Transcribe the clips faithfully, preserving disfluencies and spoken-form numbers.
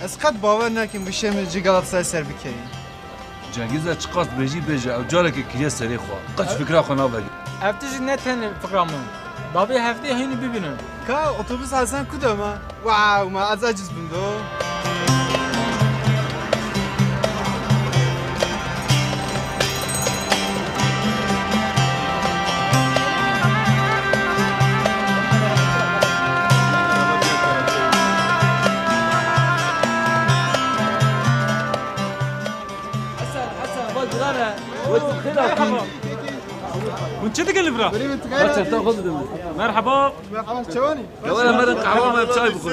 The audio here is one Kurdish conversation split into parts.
Ez qet bawer nakim wî şê min ji Galatasarayê ser bikevî. Cengîz e, çiqas dibêjî bêje, ew carekê kiriye serê xwe. Qet ji fikra xwe navegire. Ev tişt ne tenê fikra min. Davê hefteyê hînî bibînin. Ka otobus Hesen ku de ma? Wow, ma ez aciz bim do. Hesen, Hesen, vay birane. Vay xêra. Hûn çi dikin li vira? Merhaba. Merhaba. Çefta xwe didin. Merhaba. Merhaba, çawanî? Ya were merin qehwa me çay bixwin.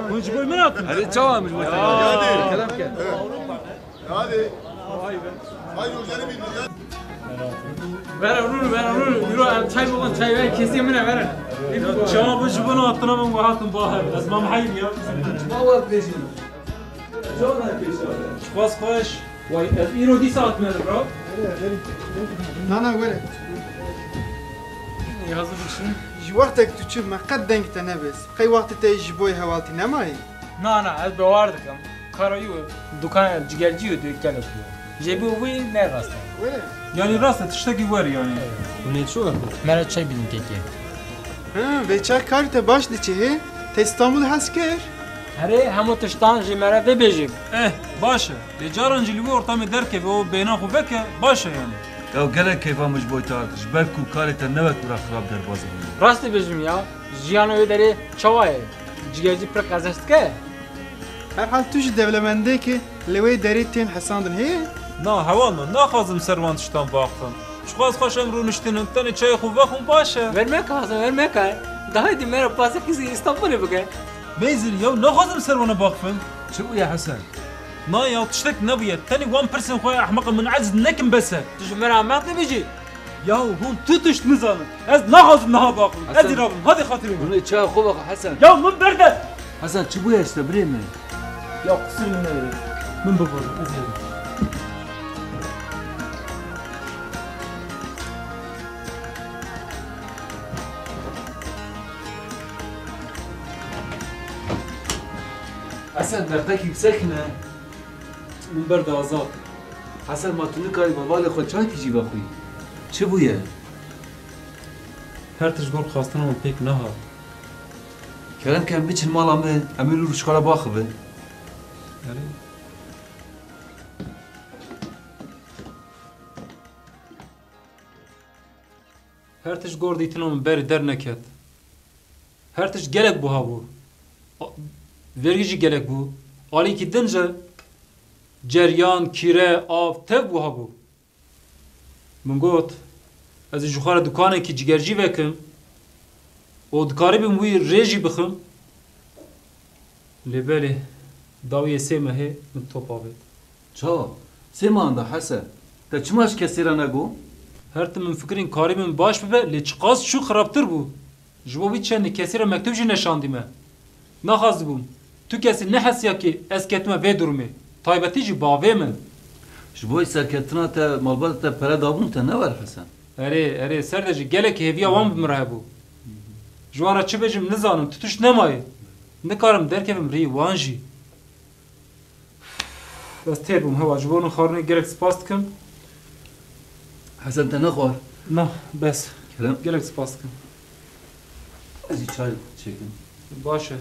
Hûn ji bo min hatin? Erê çawa min ji bo te? Hadi. Kerem ke. Hadi. Haydi. Vere rûn, vere rûn. Yuro em çay bixwin, çay ver kesê min e, vere. Ya çawa bu ji bo hatina min we hatin baher. Ez mam hayır ya. Çima we bêjin? Çawa ne pêşa? Çiqas xweş. Way, ez îro dîsa hatime li bira. Na, na, were. Ê, hazir bişin. Ji wextek tu çû me qet deng te nebêst. Qey wextê te ji bo yê hevaltî nemayî? Na, na, ez bawer dikim. Kara wî dukan cigercî û dû gelek bû. Jê bo wî ne rast e. Were. Yanî rast e, tiştekî wer yanî. Hûn ê çi werin? Me re çay bidin kekê. Hi, vê çay karî te baş diçe hê? Te Îstanbul hez kir? Herê, hemû tiştan ji me re vê bêjin. Eh, baş e. Lê caran jî li wî ortamê derkeve û bêhna xwe veke, baş e yanî. Ew gelek keyfa min ji bo te hat, ji ber ku karê te ne wek wira xirab derbas bûye. Rast dibêjim ya, jiyana wê derê çawa ye? Cigercî pir qezenç dike? Herhal tu jî dewlemendekî li wê derê tên hesandin hê? Na, heval min, naxwazim ser wan tiştan baxivim. Çiqas xweş em rûniştinin, tenê çayê xwe vexwin baş e. Ver meke Hasan, ver meke. Daha dî me re pasê qîzê Îstanbulê bike. Meyzir, yew naxwazim ser wana baxivim. Çi bûye Hesen? Na ya, tiştek nebûye. Tenê wan pirsên xwe ya ehmeqin min eciz nekin bes e. Tu ji me re ehmeq dibêjî? Yahu hûn tu tişt nizanin. Ez naxwazim niha baxivim. Ez Hesen. Ê rabim. Hadi xatirê min. Hûn ê çaya xwe vexe Hesen. Ya min berde! Hesen, çi bûye işte birê min? Ya qusir min neyê. Min bibore, ez ê. Hesen, deqekî bisekine. Min berde Azad. Hesen, ma tu nikarî hevalê xwe çayekî jî vexwî? Çi bûye? Her tişt gor xwestina min pêk nehat. Kerem ke, biçin mala min, em ê li rû ji xwe re baxivin. Erê. Her tişt gor dîtina min berî derneket. Her tişt gelek buha bû. A-, vergî jî gelek bû. Alîkî din jî ceryan, kîre, av, tev buha bû. Min got, ez ê ji xwe re dukanekî cigercî vekim û dikaribim wî rê jî bixim. Lê belê, dawiyê sê mehê min top avêt. Çawa? Sê mehan da Hesen? Te çima ji kesê re negot? Her tim min fikirîn karî min baş bibe, lê çiqas çû xirabtir bû. Ji bo wî çendî kesê re mektub jî neşandî me. Naxwazibûm. Tu kesî nehesiya kê ez ketime vê durumê. Taybetî jî bavê min. Ji bo serkeftina te, malbata te pere dabûn te ne wer Hesen? Erê, erê, ser de jî gelek hêviya wan bi min re hebû. Ji wan re çi bêjim nizanim, tu tişt nemayê. Nikarim derkevim rî wan jî. Ez têr bûm, hewa, ji bo nû xwarinê gelek spas dikim. Hesen, te nexwar? Na, bes. Kerem. Gelek spas dikim. Ez jî çay çêkim. Baş e.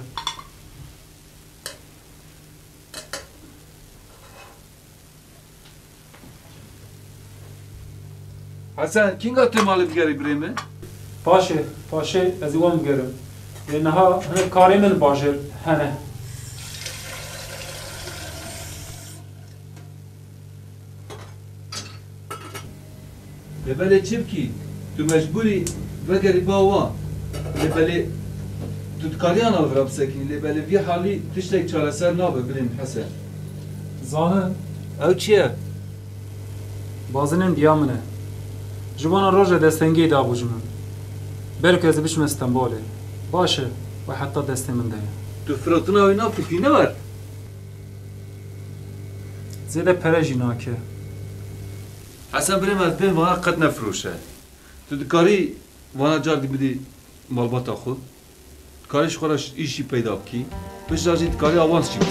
Hesen, kînga tu malê digerî birê min? Paşê, paşê ez ê wan bigerim. Lê niha hinek karê min bajêr hene. Lê belê çi bikî? Tu mecbûrî vegerî ba wan. Lê belê tu dikarî ana li vira bisekînî. Lê belê vî halî tiştek çareser nabe birê min Hesen. Zanin. Ew çi ye? Bazinên diya min e. Ji bona roja destengiyê dabû ji min. Belkî ez ê biçime Stenbolê. Baş e, we heta destê min de ye. Tu firotina wî nafikî ne wer? Zêde pere jî nake. Hesen birê me, ez bên vana qet nefiroşe. Tu dikarî vana cardî bidî malbata xwe. Dikarî ji xwe re îşî peyda bikî. Piştre jî dikarî avans jî bidî.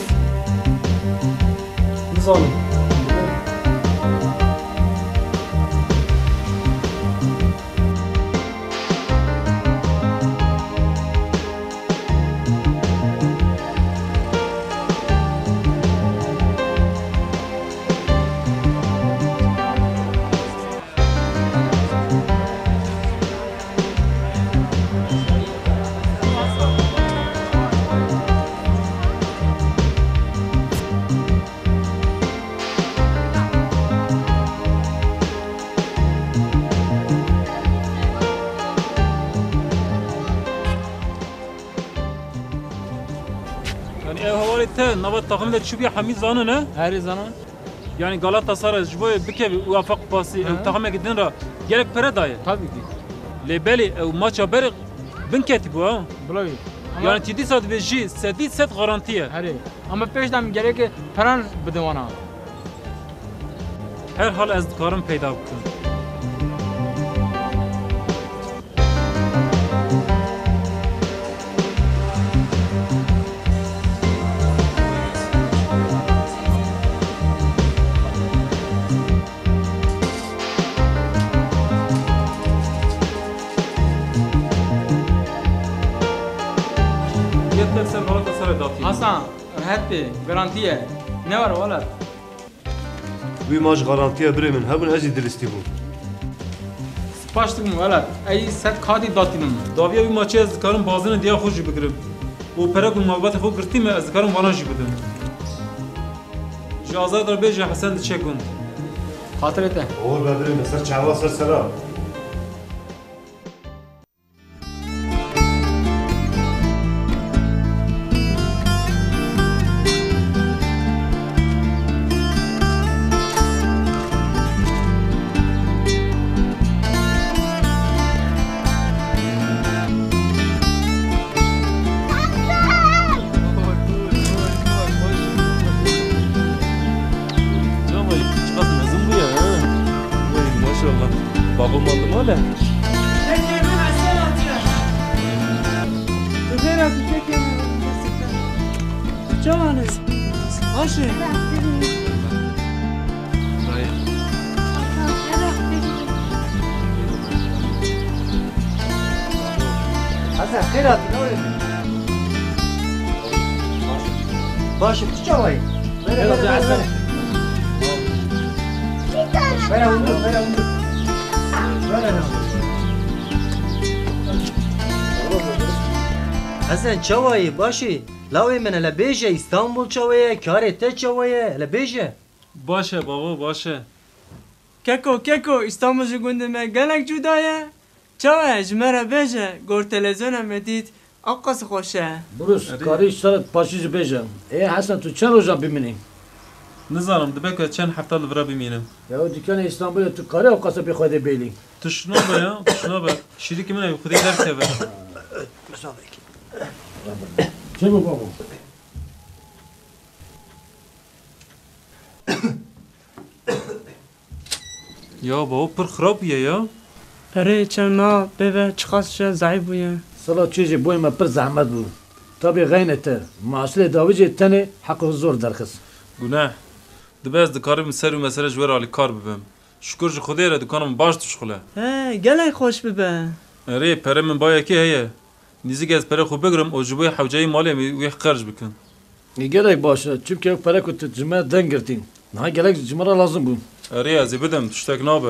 Yani ev hevalê te nava taxim de çi bûye hemî zanin e? Herî zanin. Yani Galatasaray ji bo bikeve UEFA Kupasî, Hı. ew taximekî din re gelek pere daye. Tabii ki. Lê belê ew maça berê bin ketî bû ha. Bila wî. Ama Yani tî dîsa dibê jî sedî sed garantî ye. Herê. Ama pêş de em gerek peran bidin wana. Her hal ez dikarim peyda bikim. Yê te ser Galatasaray datî. Hasan, rehet be, garantî ye. Ne var welat? Wî maç garantiye birê min hebûn, ez jî dilistî bûm. Spas dikim welat, ey sed katî datînim. Dawiya wî maçê ez dikarim bazinê diya xwe jî bigirim. Û pere ku malbatê xwe girtî me, ez dikarim wana jî bidim. Ji Azad re bêje Hesen diçe gund. Xatirê te. Oxir be birê min, ser çava ser sera. Çavay, çiqas mezin bûye, ha? Wey, maşallah. Bavul malum hale. Çekê min Esen hatiye. Tu xêr hatî, çekê min. Tu çawan î? Baş î? Dayê. Hesen, xêr hatî, ne were? Baş î, tu çawa yî? Were, were, were, were. Were hundir, were hundir. Were ne? Hesen, çawa yî? Baş î? Lawê min, hele bêje, Îstanbul çawa ye? Karê te çawa ye? Hele bêje. Baş e bavo, baş e. Keko, keko, Îstanbul ji gundê me gelek cuda ye. Çawa ye, ji me re bêje, gor televîzyona me dît, ewqas xweş e. Burus, Erê. Karî ji te re paşî jî bêje. Ê Hesen, tu çend roja bimînî? Nizanim, dibe ku çend hefta li vira bimînim. Ya dîkanê Îstanbulê tu karî ewqasa bê xwedê bêlî? Tişt nabe ya, tişt nabe. Şîrikî min ew xwedê derkeve. Çi bû babo? Ya babo pir xirab bûye ya. Erê, çend meha pê ve çiqas jî zayîf bûye. Sala çû jî boyê me pir zehmet bû. Tabî xeynê te, masilê dawî jî tenê heqê zor derxist. Guneh. Dibe ez dikarim ser û mesele ji we re alîkar bibim. Şukur ji Xwedê re dikana min baş dişuxile. He, gelek xweş bibe. Erê, perê min bayekê heye. Nîzîk ez perê xwe bigirim û ji bo hewceyî malê wî qerc bikim. Gelek baş e, çimkî ew pere ku tu ji me deng girtî, niha gelek ji me re lazim bû. Erê, ez ê bidim, tiştek nabe.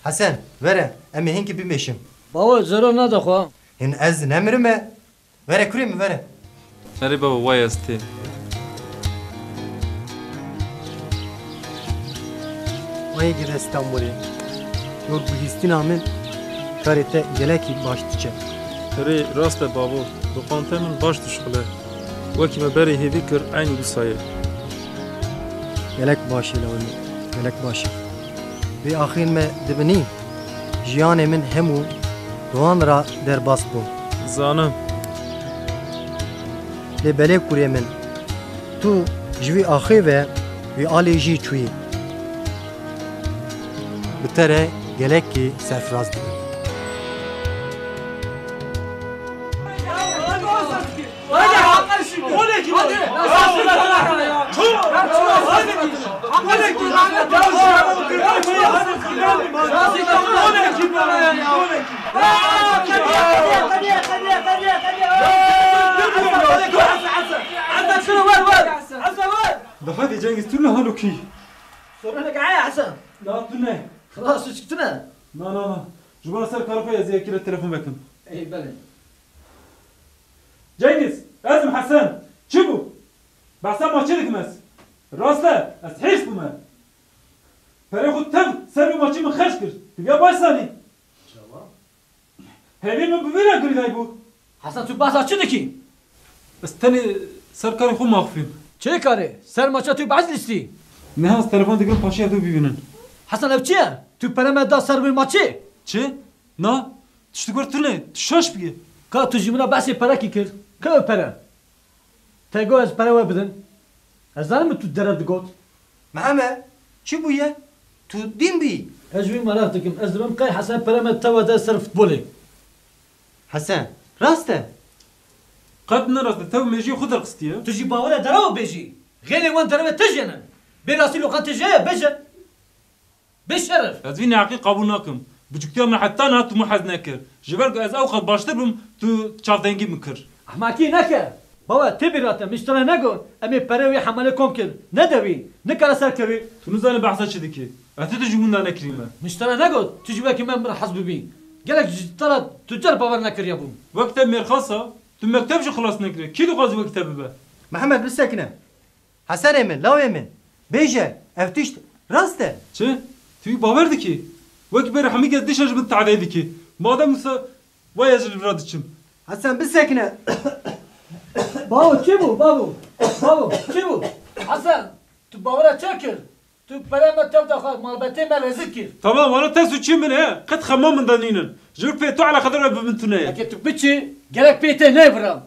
Hesen, were, em ê hinkî bimêşin. Bawe, zero nade xwe. Hin ez nemirime. Were kurê min, were. Erê baba, wayê ez têm. Wayê gide Stenbolê. Yor bihîstina min karê te gelekî baş diçe. Erê, rast e bavo. Bi qante min baş dişuxile. Wekî me berê hêvî kir, eynî wisa ye. Gelek baş e lawê min. Gelek baş e. Vê axê me dibinî, jiyanê min hemû di wan re derbas bû. Zanim. Lê belê kurê min, tu ji vî axê ve wî alî jî çûyî. Bi te re gelekî serfiraz dibim. Dixwedî Cengiz, tu ne halo kî? Soruneke heye Hesen? Na, tu ne. Xilas, tu çik tu ne? Na, na, na. Ji bo ser kara xwe ez ê yekî re telefon vekim. Ey, belê. Cengiz, ez im Hesen. Çi bû? Behsa maçê dikim ez. Rast e, ez hêrs bûme. Perê xwe tev ser wî maçî min xerc kir. Tu viya baş zanî. Çawa? Hevî min bi vî re girîdayî bû. Hesen, tu behsa çi dikî? Ez tenê ser karê xwe maxfîm. Çi karê? Ser maça tu behs lîstî? Niha ez telefon digirim paşê ev du bibînin. Hesen, ev çi ye? Tu pere me da ser wê maçê? Çi? Na, tiştik wer tune, tu şaş bîye. Ka tu ji min re behsê perekî kir. Ka ew pere? Te got ez pere we bidim. Ez zanim tu derev digot. Mihemed, çi bûye? Tu dîn bî? Ez ji wî meraq dikim. Ez dibim qey Hesen pere me tewa de ser futbolê. Hesen, rast e? Qet ne rast e. Tev mêjiyê xwe derxistiye. Tu jî bawer e derew bêjî. Xêlê wan derewê te jê ne. Bê rastî loqantê jê ye, bêje. Bêşeref! Ez vî neheqî qebûl nakim. Biçûktiya min heta niha tu min hez nekir. Ji ber ku ez ew qet baştir bim, tu çavdengî min kir. Ehmakî neke. Bawe, tê bîra te, min ji te re negot, em ê perê wî hemalê kom kir. Nede wî, nikare serkevî. Tu nizanî behsa çi dikî. Ez tu, tu ji winda nekirî me. Min ji te re negot, tu ji wekî me min re hez bibî. Gelek ji te re tu car bawer nekiriye bûm. Wek te mêrxasa, tu mekteb jî xilas nekiriye. Kî dixwaze wek te bibe? Mihemed, bisekine. Hesenê min, lawê min, bêje, ev tişt rast e? Çi? Tu wî bawer dikî? Wekî berê hemî kes dîşa ji min tehdê dikî. Madem wisa, vay ez ji vira diçim. Hesen, bisekine. Bavo, çi bû, bavo? Bavo, çi bû? Hesen, tu bawera çi kir? Tu pere me tev de xwar, malbetê me rezil kir. Tamam, wala te sûcê min e, qet xema min de nînin. Ji vir pê tu eleqedar we bi min tune ye. Eke tu biçî, gerek pê te neyê vira.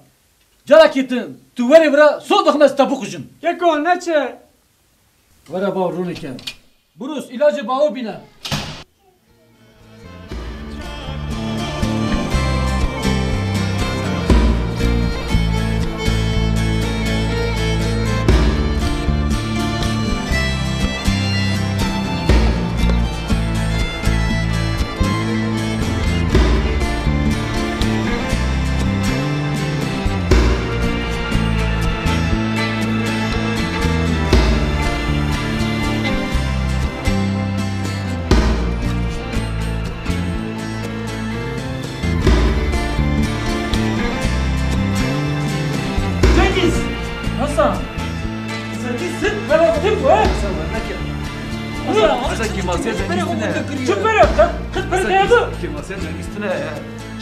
Carekî din tu werî vira, sor dixwim ez te bixujim. Keko, neçe! Were baw, rûnike. Burus, îlacê bawo bîne. Cengiz! Hasan! Cengiz, sen bana kim bu, ha? Sen bana kim? Hasan, Hasan, kêmasiya Cengiz tune. Çi pere? Qet pere teye bu. Kêmasiya Cengiz tune ya.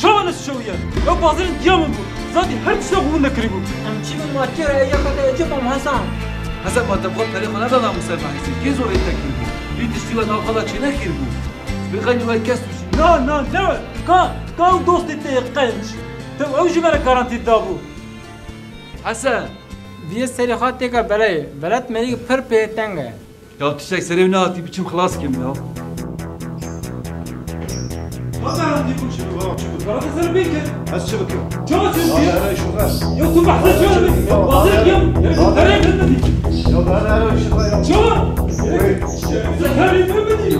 Çawa ne şewiye? Ew bazirên diya min bû. Zatî her tişta xwe winda kirîbû. Em çi bin ma kê re ya xwe te ecêb em Hasan. Hasan, ma te bi xwe perê xwe neda namusel behîsî. Kê zorê te kiribû? Vî tiştî we nav xwe da çênekiribû. Bi xeynî we kes tûşî. Na, na, ne we. Ka, ka ew dostê te yê qenc. Te ew ji me re garantî dabû. Hasan. Viyê serê xwe têka belayê. Belet merî pir pê teng e. Ya tiştek serê wî nehatî, biçim xilas kim ya. Hata hentî bû çi bû? Çi bû? Karate ser bî kir. Ez çi bikim? Çawa çi bû? Hadi hele şurada. Ya tu bahse çi bû? Ya bahse kim? Ya tu terek kim dedi? Ya hadi hele şurada ya. Çawa? Hey. Sen her yeri mi dedi?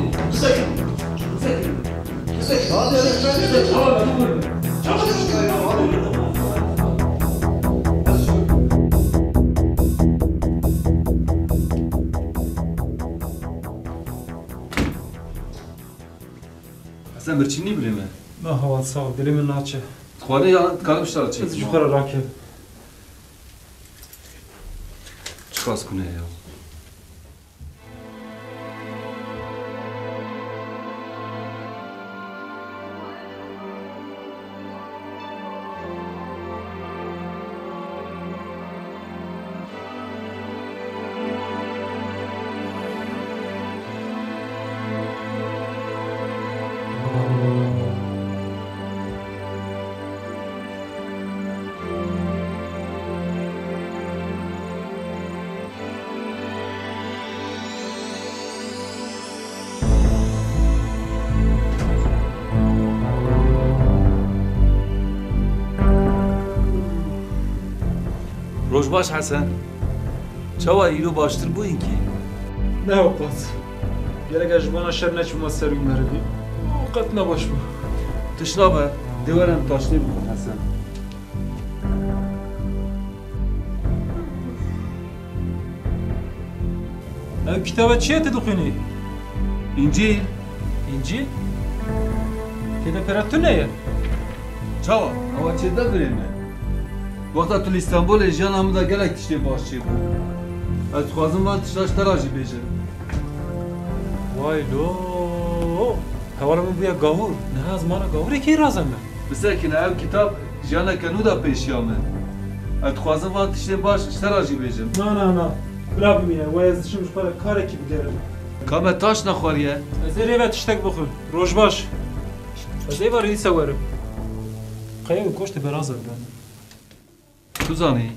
Hadi hele şurada. Çawa çi bû? Hesen, birçî nî birê me? Na heval, sağ ol, dilê min naçe. Xware ya, dikarim ji te re çêkim. Ez ji xwe re rakim. Çiqas kune ya. Roj Baş Hesen. Çawa îro baştir bû înkî? Ne ewqas. Gerek ez ji bona şer neçûma ser wî merivî. Ewqas ne baş bû. Tişt nabe, dê were em taştê bixwin Hesen. Ev kitaba çi ye tu dixwînî? Încîl. Încîl? Tê de pere tune ye. Çawa? Ewa çêde birê me. Wexta tu li Îstanbulê jiyana min de gelek tiştê baş çêbû. Ez dixwazim van tişta ji te re jî bêjim. Way lo! Hevala min bûye gavûr. Niha ez mala gavûrê kê razeme? Bisekine, ev kitab jiyaneke nû da pêşiya min. Ez dixwazim van tiştên baş ji te re jî bêjim. Na, na, na. Bila bimîne. Wê ez diçim ji xwe re karekî bigerim. Ka me taş nexwariye? Ez ê rê ve tiştek bixwim. Roj baş. Ez ê va rîlîse werim. Qey ew goştê beraza bibe. Tu zanî.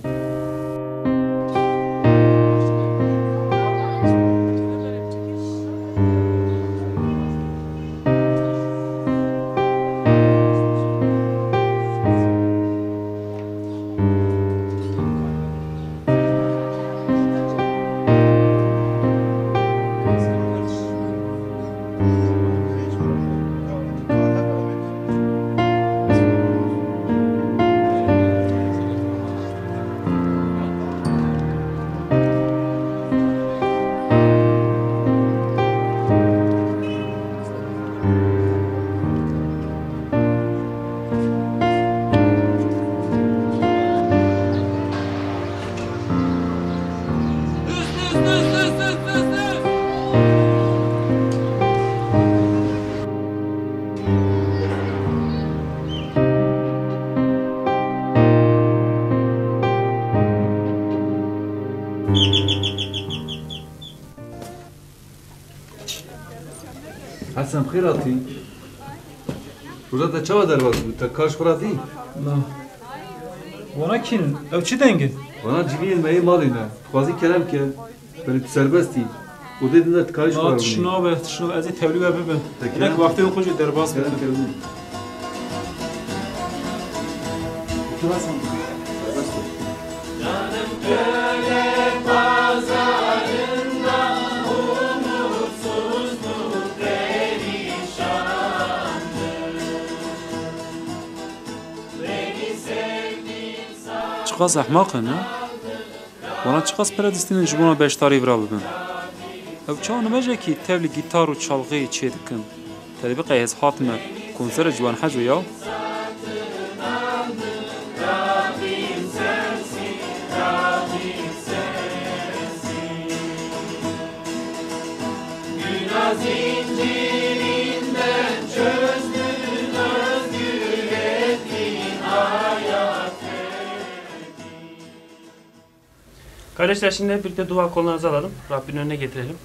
Hesen, bi xêr hatî. Roja te çawa derbas bû? Te kar ji xwe re dî? Na. Wana kî ne? Ew çi deng in? Wana civînên me yê malê ne. Dixwazî kerem ke. Belê tu serbest î. Odê din de tu karî ji xwe re bimînî. Na, tişt nabe, tişt nabe. Ez ê tevlî we bibim. Te kerem. Hinek wextê xwe jî derbas bikim. Kerem, kerem. Tu Hesen, serbest ol. Çiqas ehmaq in, ha? Wana çiqas pere distînin ji bona beşdarî vira bibin. Ew çawa nimêjekî tevlî gîtar û çalxiyê çê dikin. Te dê biqey ez hatime konserê Ciwan Heco ya. Kardeşler, şimdi hep birlikte dua kollarınızı alalım. Rabbin önüne getirelim.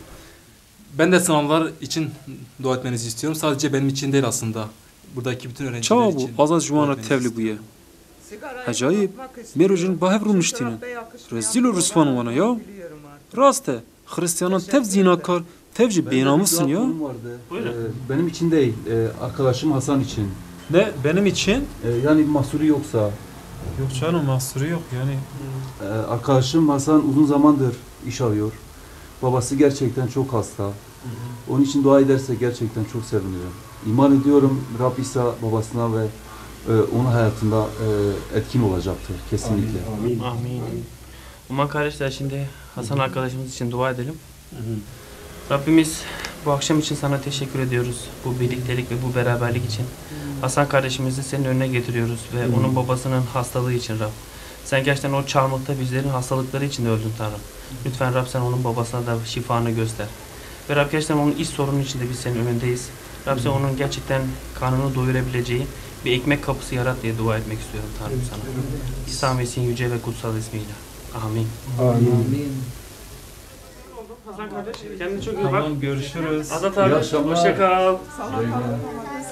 Ben de sınavlar için dua etmenizi istiyorum. Sadece benim için değil aslında. Buradaki bütün öğrenciler için dua etmenizi istiyorum. Çawa bû Azad ji wan re tevlî bûye? Ecayîb, mêr û jin bi hev rûniştînin. Rezîl û riswan wana ya. Rast e, Xristiyanan tev zînakar, tev jî bênamûs in ya. Buyurun. Ee, benim için değil, e, arkadaşım Hasan için. Ne? Benim için? E, yani mahsuru yoksa. Yok canım, mahsuru yok yani. E, arkadaşım Hasan uzun zamandır iş arıyor. Babası gerçekten çok hasta. Onun için dua edersek gerçekten çok sevinirim. İman ediyorum Rab İsa babasına ve, e, onun hayatında, e, etkin olacaktır kesinlikle. Amin. Amin. Aman kardeşler, şimdi Hasan arkadaşımız için dua edelim. Rabbimiz, bu akşam için sana teşekkür ediyoruz. Bu birliktelik ve bu beraberlik için. Hasan kardeşimizi senin önüne getiriyoruz ve onun babasının hastalığı için Rab. Sen gerçekten o çarmıhta bizlerin hastalıkları için öldün Tanrım. Lütfen Rab, sen onun babasına da şifanı göster. Ve Rab, gerçekten onun iş sorunu için de biz senin önündeyiz. Rab, sen onun gerçekten karnını doyurabileceği bir ekmek kapısı yarat diye dua etmek istiyorum Tanrım sana. İsa Mesih'in yüce ve kutsal ismiyle. Amin. Amin. Hasan kardeş, kendine çok iyi bak. Tamam, görüşürüz. Azat abi, hoşça kal.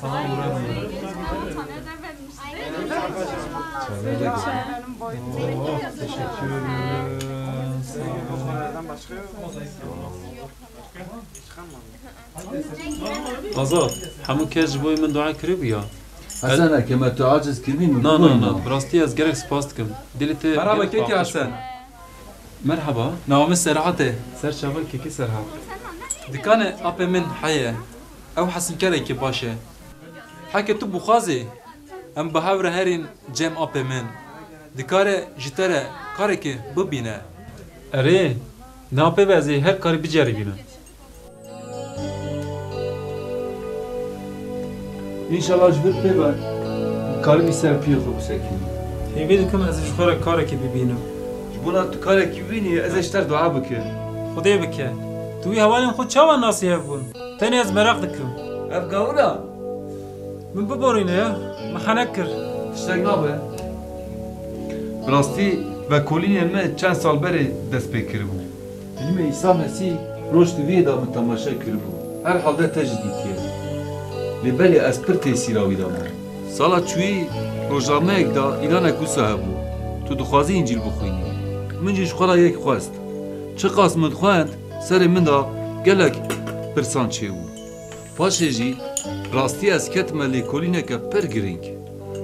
Tamam, buranın. Oo, teşekkür ederim. Sağ olun. Azad, hemû kes ji bo min dua kiribû ya. Hesen, eke me tu aciz kiribî min. Na, na, na, bi rastî ez gelek spas dikim. Dilê te. Merhaba, gelek kekî paqij Hesen. Merheba, nava min Serhat e. Ser çavên kekê Serhat. Dikanê apê min heye. Ew hesinkerekî baş e. Heke tu bixwazî, em bi hev re herîn cem apê min. Dikare ji te re karekî bibîne. Erê, ne apê be ez ê her karî biceribînim. Înşallah ji vir pê ve karibî ser piyê xwe bisekînî. Hêvî dikim ez ê ji xwe re karekî bibînim. Ji bona tu karekî bibînî ez ê ji te re dua bikim. Xwedê bike. Tu wî hevalên xwe çawa nasî hev bûn? Tenê ez meraq dikim. Ev gawir a? Min biborîne ya. Min henek kir. Tiştek nabe. Bi rastî vekolînên me çend sal berê dest pê kiribû. Hilmê Îsa Mesîh roj di vê de min temaşe kiribû. Herhalde te jî dîtiye. Lê belê ez pir têsîra wî de me. Sala çûyî rojnameyek de îlanek wisa hebû. Tu dixwazî Încîl bixwînî. Min jî ji xwe re yek xwest. Çiqas min dixwend, serê min de gelek pirsan çêbû. Paşê jî rastî ez ketime lêkolîneke pir girîng.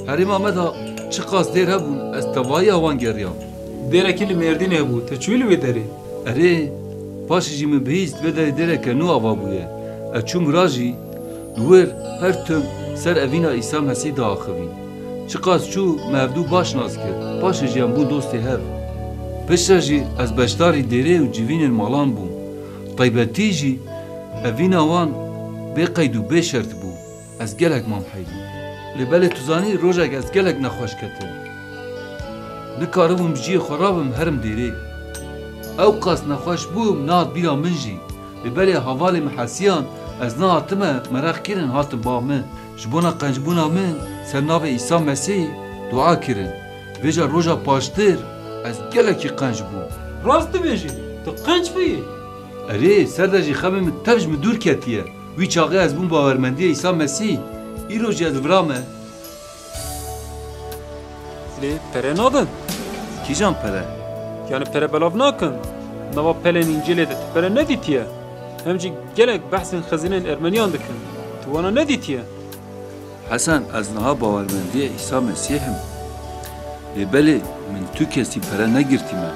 Herêma me de çiqas dêr hebûn, ez tevahiya wan geriyam. Dêrekî li Mêrdînê hebû, te çûyî li wê derê? Erê, paşê jî min bihîst vê derê dêreke nû ava bûye. Ez çûm ra jî, li wir her tim ser evîna Îsa Mesîh diaxivîn. Çiqas çû me hevdû baş nas kir, paşê jî em bûn dostê hev. Piştre jî ez beşdarî dêrê û civînên malan bûm. Taybetî jî evîna wan bê qeyd û bê şert bû. Ez gelek mam heyî. Lê belê tu zanî rojek ez gelek nexweş ketim. Nikaribûm ji cihê xwe rabim herim dêrê. Ew qas nexweş bûm nehat bîra min jî. Lê belê hevalê min hesiyan ez nehatime meraq kirin hatin ba min. Ji bona qencbûna min ser navê Îsa Mesîh dua kirin. Vêca roja paştir ez gelekî qenc bûm. Rast dibêjî, tu qenc bûyî. Erê, ser de jî xemê min tev ji min dûr ketiye. Wî çaxê ez bûm bawermendiyê Îsa Mesîh. Îro jî ez vira me. Lê pere nadin. Kîjan pere? Yani pere belav nakin. Nava pelên Încîlê de tu pere nedîtiye. Hem jî gelek behsên xezînên Ermeniyan dikin. Tu wana nedîtiye. Hesen, ez niha bawermendiyê Îsa Mesîh im. Lê belê, min tu kesî pere negirtî me.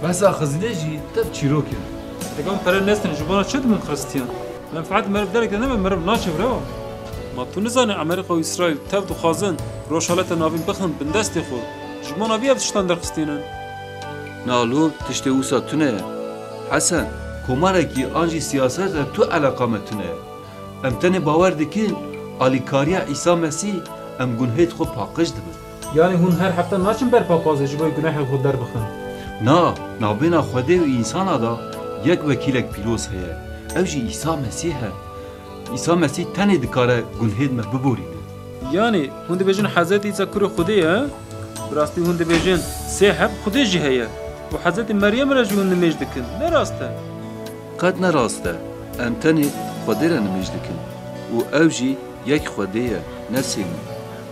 Behsa xizînê jî tev çîrok e. Hegan pere nestin, ji bona çi dibin Xristiyan? Menfaet meriv derek de nebe, meriv naçe bireva. Ma tu nizanî Amerîka û Îsraîl tev dixwazin Rojhaleta Navîn bixin bin destê xwe? Ji bona vî ev tiştan derxistînin. Na lo tiştê wisa tune ye. Hesen, komarekî an jî siyaset re tu eleqa me tune ye. Em tenê bawer dikin, alîkariya Îsa Mesîh em gunhêt xwe paqij dibin. Yanî hûn her hefte naçin ber papazê ji bo gunehê xwe derbixin? Na, navbêna Xwedê û însana de yek wekîlek pîroz heye. Ew jî Îsa Mesîh e. Îsa Mesîh tenê dikare gunhêt me biborîne. Yanî hûn dibêjin Hezretî Îsa kurê Xwedê ye? Bi rastî hûn dibêjin sê heb Xwedê jî heye û Hezretî Meryem re jî hûn nimêj dikin. Ne rast e? Qet ne rast e. Em tenê Xwedê re nimêj dikin û ew jî yek Xwedê ye, ne sê ne.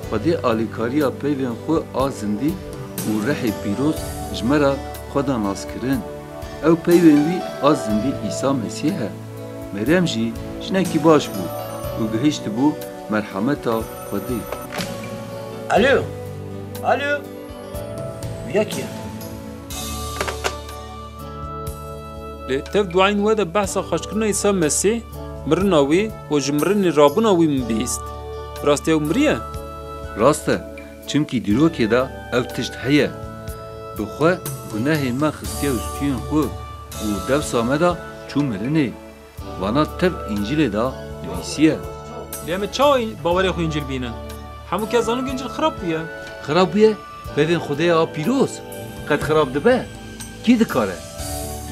Xwedê alîkariya peyvên xwe a zindî û rihê pîroz ji me re xwe da naskirin. Ew peyvên wî a zindî Îsa Mesîh e. Meryem jî jinekî baş bû û gihîştibû merhameta Xwedê. Alo! Alo! Yek ye. Lê tev duayên we de behsa xweşkirina Îsa Mesîh, mirina wî û ji mirinê rabûna wî min bihîst. Bi rastî ew miriye? Rast e, çimkî dîrokê de ev tişt heye. Bi xwe gunehên me xistiye û stûyên xwe û dewsa me de çû mirinê. Vana tev Încîlê de nivîsiye. Lê em ê çawa bawerê xwe Încîl bînin? Hemû kes zanin ku Încîl xirab bûye. Xirab bûye? Peyvên Xwedê ya pîroz qet xirab dibe? Kî dikare?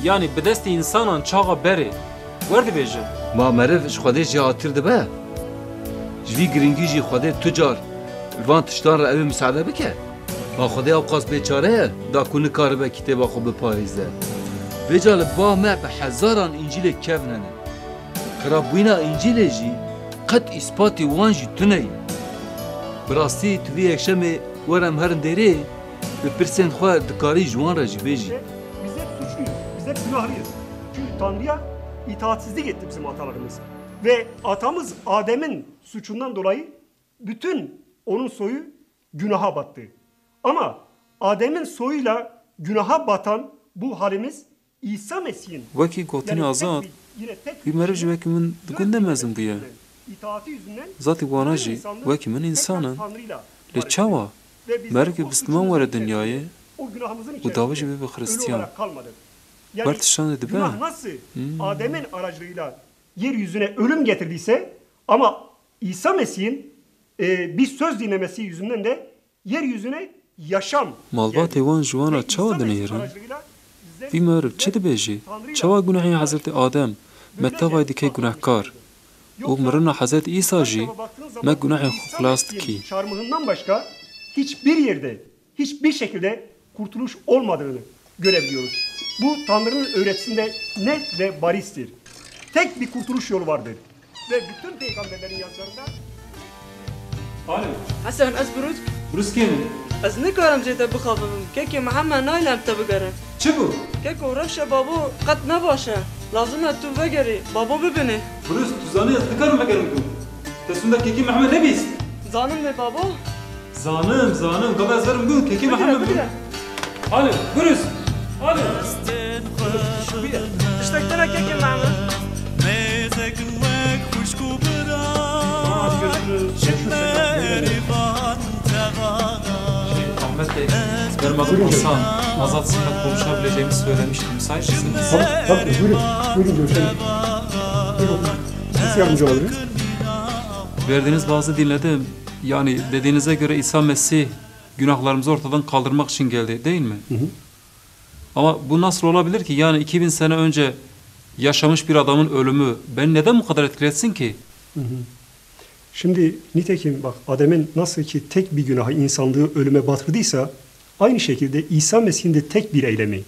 Yanî bi destê însanan çaxa berê. Wer dibêje. Ma meriv ji Xwedê jêhattir dibe? Ji vî giringî jî Xwedê tu car li van tiştan re ew ê misaade bike? Ma Xwedê ewqas bêçare ye da ku nikaribe kitêba xwe biparêze? Vêca li ba me bi hezaran Încîlê kevnene. Xirabbûyîna Încîlê jî qet îspatê wan jî tune ye. Bi rastî tu vî yekşemê were em herin dêrê, bi pirsên xwe dikarî ji wan re jî bêjî. Biz hep suçluyuz, biz hep günahlıyız. Çünkü Tanrı'ya itaatsizlik etti bizim atalarımız. Ve atamız Adem'in suçundan dolayı bütün onun soyu günaha battı. Ama Adem'in soyuyla günaha batan Bu halimiz İsa Mesih'in, wekî gotinê Azad, wî meriv jî wekî min di gund de mezin bûye. Zatî wana jî wekî min însan in. Lê çawa merivkî bisliman were dinyayê û dawî jî bibe Xiristiyan? Wer tiştan de dibe? Günah nasıl Adem'in aracılığıyla yeryüzüne ölüm getirdiyse, ama İsa Mesih'in, e, bir söz dinlemesi yüzünden de yeryüzüne yaşam geldi. Malbatê wan ji wan re çawa dinihêrin? Vî meriv çi dibêjî? Çawa gunehê Hezretî Adem me tevayî dike gunehkar? Û mirina Hezretî Îsa jî me gunehên xwe xilas dikî. Çarmıhından başka hiçbir yerde, hiçbir şekilde kurtuluş olmadığını görebiliyoruz. Bu Tanrı'nın öğretisinde net ve barizdir. Tek bir kurtuluş yolu vardır. Ve bütün peygamberlerin yazılarında Alo. Hesen, ez Brûs. Brûs kêm e? Ez nikarim jê te bixafifim. Kekê Mihemed nayê em te bigerin. Çi bû? Keko, rewşa babo qet ne baş e. Lazim e tu vegerî, babo bibînî. Brûs, tu zanî ez nikarim vegerim ku. Te sûnda kekê Mihemed nebîst? Zanim lê babo. Zanim, zanim. Gava ez verim bû, kekê Mihemed bû. Bigire, bigire. Alo, Brûs. Alo. Tiştek tune kekê Mihemed. Ahmet Bey, dermadım Hasan, Azat sizinle konuşabileceğimi söylemişti. Müsait misiniz? Tabii, tabii, buyurun. Buyurun, görüşelim. Buyurun. Nasıl yardımcı olabilirim? Verdiğiniz vaazı dinledim. Yani dediğinize göre İsa Mesih günahlarımızı ortadan kaldırmak için geldi, değil mi? Hı hı. Ama bu nasıl olabilir ki? Yani iki bin sene önce yaşamış bir adamın ölümü beni neden bu kadar etkiletsin ki? Hı hı. Şimdi nitekim bak, Adem'in nasıl ki tek bir günahı insanlığı ölüme batırdıysa, aynı şekilde İsa Mesih'in de tek bir eylemi,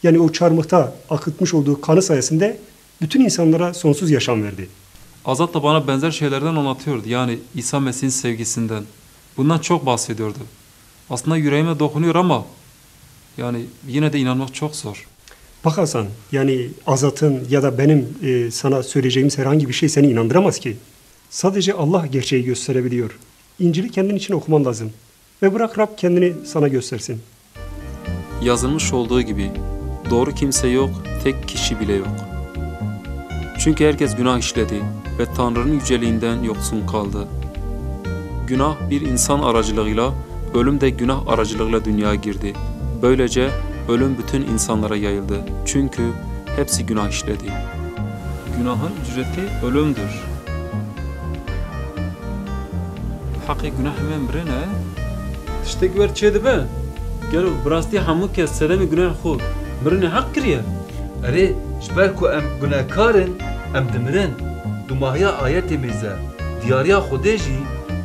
yani o çarmıhta akıtmış olduğu kanı sayesinde bütün insanlara sonsuz yaşam verdi. Azat da bana benzer şeylerden anlatıyordu. Yani İsa Mesih'in sevgisinden. Bundan çok bahsediyordu. Aslında yüreğime dokunuyor ama yani yine de inanmak çok zor. Bak Hasan, yani Azat'ın ya da benim, e, sana söyleyeceğimiz herhangi bir şey seni inandıramaz ki. Sadece Allah gerçeği gösterebiliyor. İncil'i kendin için okuman lazım. Ve bırak Rab kendini sana göstersin. Yazılmış olduğu gibi, doğru kimse yok, tek kişi bile yok. Çünkü herkes günah işledi ve Tanrı'nın yüceliğinden yoksun kaldı. Günah bir insan aracılığıyla, ölüm de günah aracılığıyla dünyaya girdi. Böylece ölüm bütün insanlara yayıldı. Çünkü hepsi günah işledi. Günahın ücreti ölümdür. Heqê gunehê me mirin e. Tiştek wer çêdibe? Gelo bi rastî hemû kes sedemê gunehê xwe mirinê heq kiriye? Erê, ji ber ku em gunehkar in, em dimirin. Dumahiya ayetê mêze, diyariya Xwedê jî,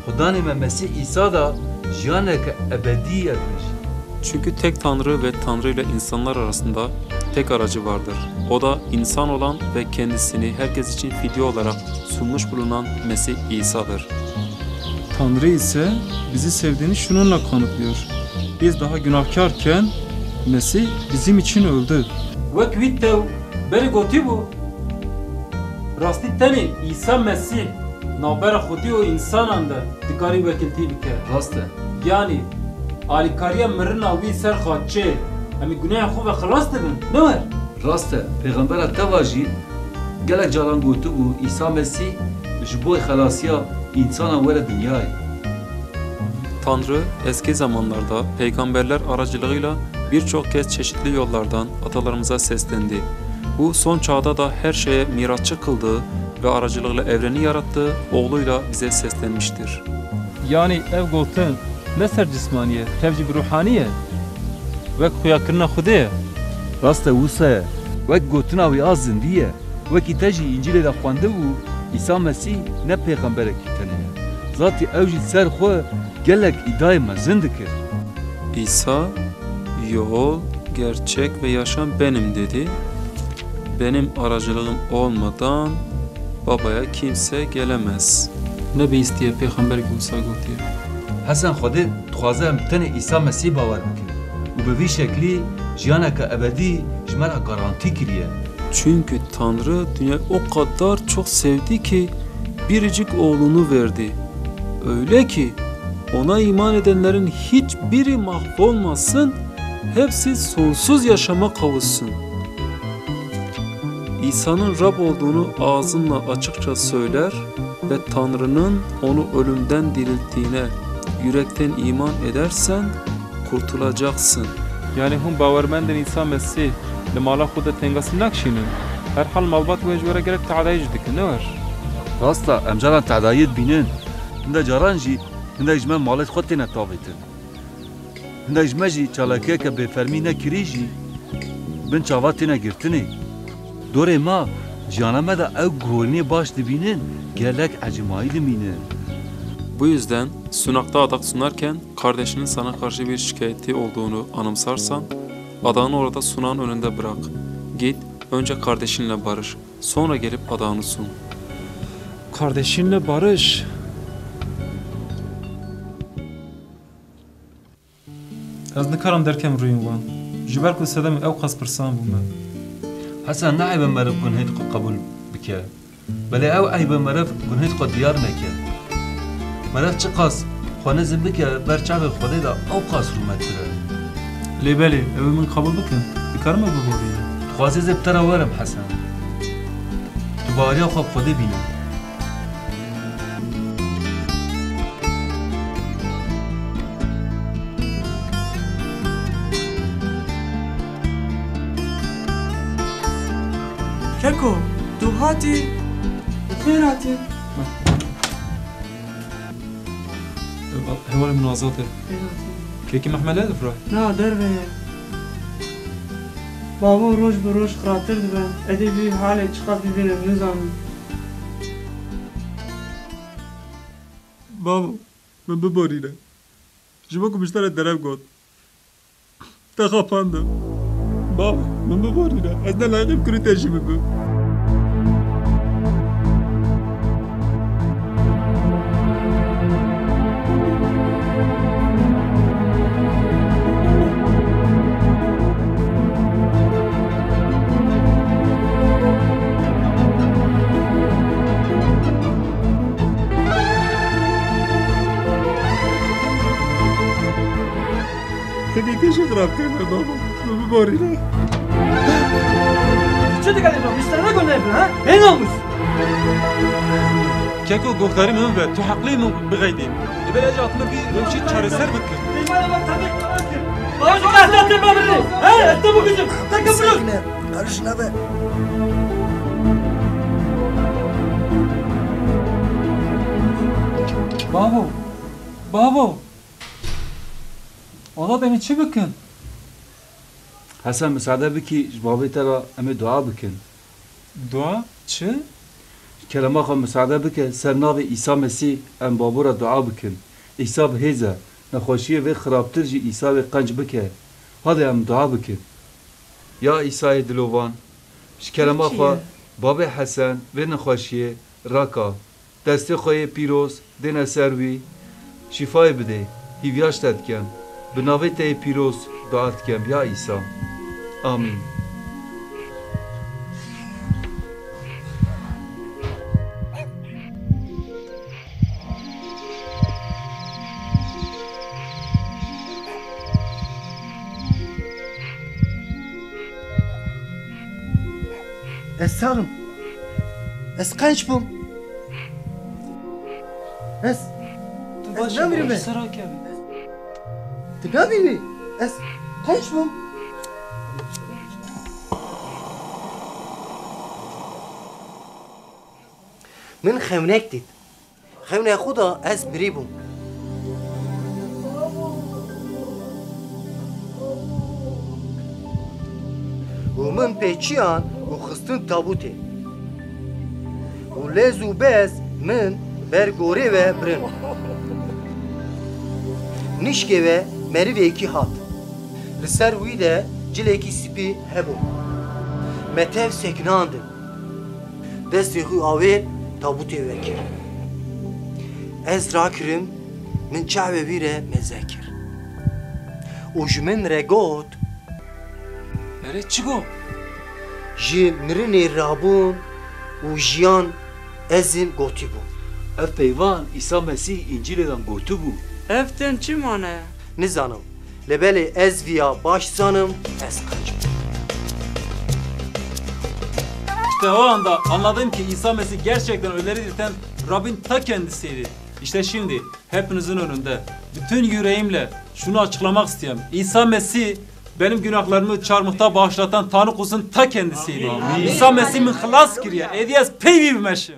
Xudanê me Mesîh Îsa da jiyaneke ebedî ye dijî. Çünkü tek Tanrı ve Tanrı ile insanlar arasında tek aracı vardır. O da insan olan ve kendisini herkes için fidye olarak sunmuş bulunan Mesih İsa'dır. Tanrı ise bizi sevdiğini şununla kanıtlıyor. Biz daha günahkarken Mesih bizim için öldü. Wek wî tew berê gotîbû, rastî tenê Îsa Mesîh navbera Xwedî û însanan de dikarî wekîltî bike. Rast e. Yanî, alîkariya mirina wî ser xaçê, em ê gunehên xwe ve xilas dibin, ne wer? Rast e, pêxembera te va jî gelek caran gotibû, Îsa Mesîh ji bo xelasiya însanan were dinyayê. Tanrı, eski zamanlarda peygamberler aracılığıyla birçok kez çeşitli yollardan atalarımıza seslendi. Bu son çağda da her şeye mirasçı kıldığı ve aracılığıyla evreni yarattığı oğluyla bize seslenmiştir. Yanî ev gotin ne ser cismanî ye, tev jî bi ruhanî ye. Wek xuyakirina Xwedê ye. Rast e, wisa ye. Wek gotina wî a zindî ye. Wekî te jî Încîlê de xwendibû, Îsa Mesîh ne pêxemberekî tenê ye. Zatî ew jî li ser xwe gelek îdayê mezin dikir. İsa, "Yol, gerçek ve yaşam benim." dedi. "Benim aracılığım olmadan Babaya kimse gelemez." Ne bihîstiye pêxemberekî wisa gotiye. Hesen Xwedê dixwaze em tenê Îsa Mesîh bawer bikin û bi vî şeklî jiyaneke ebedî ji me re garantî kiriye. Çünkü Tanrı dünyayı o kadar çok sevdi ki biricik oğlunu verdi. Öyle ki ona iman edenlerin hiçbiri mahvolmasın, Hepsi sonsuz yaşama kavuşsun. İsa'nın Rab olduğunu ağzınla açıkça söyler ve Tanrı'nın onu ölümden dirilttiğine yürekten iman edersen kurtulacaksın. Yanî hûn bawermendin Îsa Mesîh li mala xwe de tengasî nakişînin? Herhal malbat wê ji we re gelek tehdayî jî dikin, ne wer? Rast e, em caran tehdayî dibînin. Hinde caran jî hindek ji me malê xwe têne tavêtin. Hindek ji me jî çalakiyeke bêfermî nekirî jî bin çava têne girtinê. Dorê me, jiyana me de ew guhorînê baş dibînin, gelek ecêmayî dimînin. Bu yüzden sunakta adak sunarken kardeşinin sana karşı bir şikayeti olduğunu anımsarsan, adağını orada sunağın önünde bırak. Git, önce kardeşinle barış, sonra gelip adağını sun. Kardeşinle barış. Ez nikarim derkem rûyên wan. Ji ber ku sedemê ew qas pirsan bû me. Hesen, ne eyb e meriv gunhê xwe qebûl bike. Belê ew eyb e meriv gunhê xwe diyar neke. Meriv çiqas xwe nizm bike ber çavê Xwedê de ew qas rûmettir e. Lê belê, ew ê min qebûl bikin. Dikarim ew biborînim. Dixwazî ez ê bi te re werim Hesen. Tu baweriya xwe bi Xwedê bîne. Keko, tu hatî? Bi xêr hatî. Hevalê min Azad e. Kekî Mehmed ne difre? Na, derve ye. Bavo roj bi roj xiratir dibe. Edê vî halê çiqas bibînim, nizanim. Bavo, min biborîne. Ji bo ku min ji te re derev got. Te xapandim. Bavo, min biborîne. Ez ne layiqî bi kurî te jî bibim. Tenê te jî xirab kirine babo. Min biborîne. Tu çi dikarî babo? Ji te ne got nebin, ha? Bênamûs! Keko, guhdarî min bibe. Tu heqlê min bixeydî. Ê belê ez hatime vî rewşê çareser bikim. Baba, tu kahve te bibirî. He, ez te bikujim. Te kibirî. Sekine, qeriş nebe. Babo, babo. Azad, em ê çi bikin? Hesen, misade bikî, ji bavê te re em ê dua bikin. Dua? Çi? Ji kerema xwe misade bike, ser navê Îsa Mesîh em babo re dua bikin. Îsa bi hêz e, nexweşiyê vê xirabtir ji Îsa wê qenc bike. Hade em dua bikin. Ya Îsayê dilovan, ji kerema xwe bavê Hesen vê nexweşiyê raka. Destê xwe yê pîroz dêne ser wî, şîfayê bidê, hîviya ji te dikem. Bi navê te yê pîroz dua dikem, ya Îsa. Amîn. Ez sax im. Ez qenc bûm. Ez, tu ez baş e, namirî baş me. Sera kevin. Tu nabînî? Ez qenc bûm. Min xewnek dît. Xewnê xwe de ez mirî bûm. Û min pêçiyan û xistin tabûtê. Û lez û bez min ber gorê ve birin. Nişkê ve merivekî hat. Li ser wî de cilekî spî hebû. Me tev sekinandin. Destê xwe awêt tabûtê vekir. Ez rakirim, min çavê wî re meze kir. Û ji min re got, Erê, çi got? Ji mirinê rabûn û jiyan ez im gotîbû. Ev peyvan Îsa Mesîh Încîlê de gotibû. Ev tên çi mane? Nizanim. Lê belê ez viya baş zanim, ez qenc bûm. İşte o anda anladım ki İsa Mesih gerçekten ölüleri dirilten Rabbin ta kendisiydi. İşte şimdi hepinizin önünde bütün yüreğimle şunu açıklamak istiyorum. İsa Mesih benim günahlarımı çarmıhta bağışlatan Tanrı kuzusunun ta kendisiydi. İsa Mesih min xilas kiriye. Êdî ez pey wî bimeşim.